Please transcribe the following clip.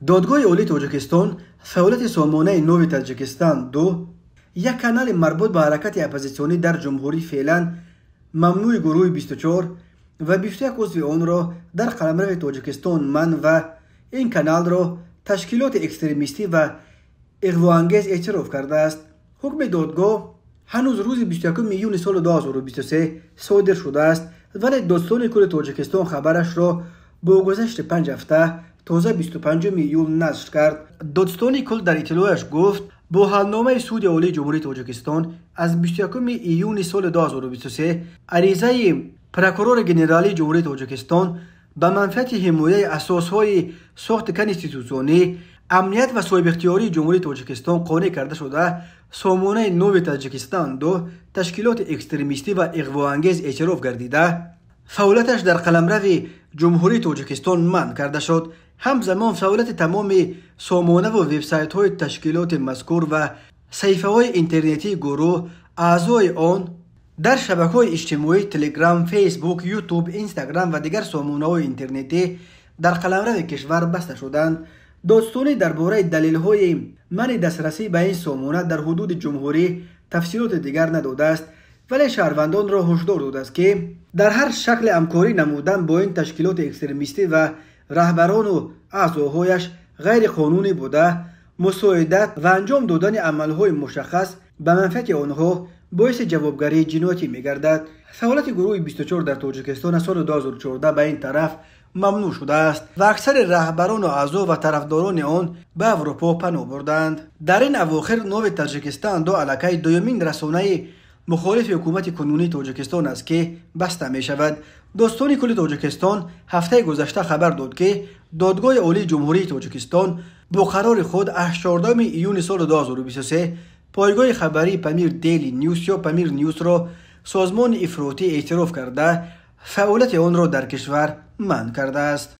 Додгоҳи Олии Тоҷикистон фаъолияти сомонаи Нави Тоҷикистон 2, як канали марбут ба ҳаракати оппозитсионӣ дар ҷумҳурӣ, феълан мамнӯи гурӯҳи 24 ва 21 узви онро дар қаламрави Тоҷикистон манъ ва ин каналро ташкилоти экстремистӣ ва иғвоангез эътироф кардааст. Ҳукми додгоҳ ҳанӯз рӯзи 21 июни соли 2023 содир шудааст, вале Додситони кулли Тоҷикистон хабарашро бо гузашти 5 ҳафта тоза 25 июл нашр кард. Додситони кул дар иттилояш гуфт, бо ҳалномаи Суди Олии Ҷумҳурии Тоҷикистон аз 21 июни соли 2023 аризаи прокурори генералии Ҷумҳурии Тоҷикистон ба манфиати ҳимояи асосҳои сохти конститутсионӣ, амният ва соҳибихтиёрии Ҷумҳурии Тоҷикистон қонеъ карда шуда, сомонаи Нави Тоҷикистон 2 ташкилоти экстремистӣ ва иғвоангез эътироф гардида, фаъолияташ дар қаламрави Ҷумҳурии Тоҷикистон манъ карда шуд. Ҳамзамон фаъолияти тамоми сомонаву вебсайтҳои ташкилоти мазкур ва саҳифаҳои интернетии гурӯҳ, аъзои он дар шабакаҳои иҷтимоӣ Телеграм, Фейсбук, Ютуб, Инстаграм ва дигар сомонаҳои интернетӣ дар қаламрави кишвар баста шуданд. Додситонӣ дар бораи далелҳои манъи дастрасӣ ба ин сомона дар ҳудуди ҷумҳурӣ тафсилоти дигар надодааст, вале шаҳрвандонро ҳушдор додааст, ки дар ҳар шакли ҳамкорӣ намудан бо ин ташкилоти экстремистӣ ва раҳбарону аъзоҳояш ғайриқонунӣ буда, мусоидат ва анҷом додани амалҳои мушаххас ба манфиати онҳо боиси ҷавобгарии ҷиноятӣ мегардад. Фаъолияти гурӯҳи 24 дар Тоҷикистон аз соли 2014 ба ин тараф мамнӯъ шудааст ва аксари раҳбарону аъзо ва тарафдорони он ба Аврупо паноҳ бурданд. Дар ин авохир Нави Тоҷикистон 2 аллакай дуюмин расонаи мухолифи ҳукумати кунунии Тоҷикистон аст, ки баста мешавад. Додситони кулли Тоҷикистон ҳафтаи гузашта хабар дод, ки Додгоҳи Олии Ҷумҳурии Тоҷикистон бо қарори худ аз 14 июни соли 2023 пойгоҳи хабарии Памир Дейли Нюс ё Памир Нюсро созмони ифротӣ эътироф карда, фаъолияти онро дар кишвар манъ кардааст.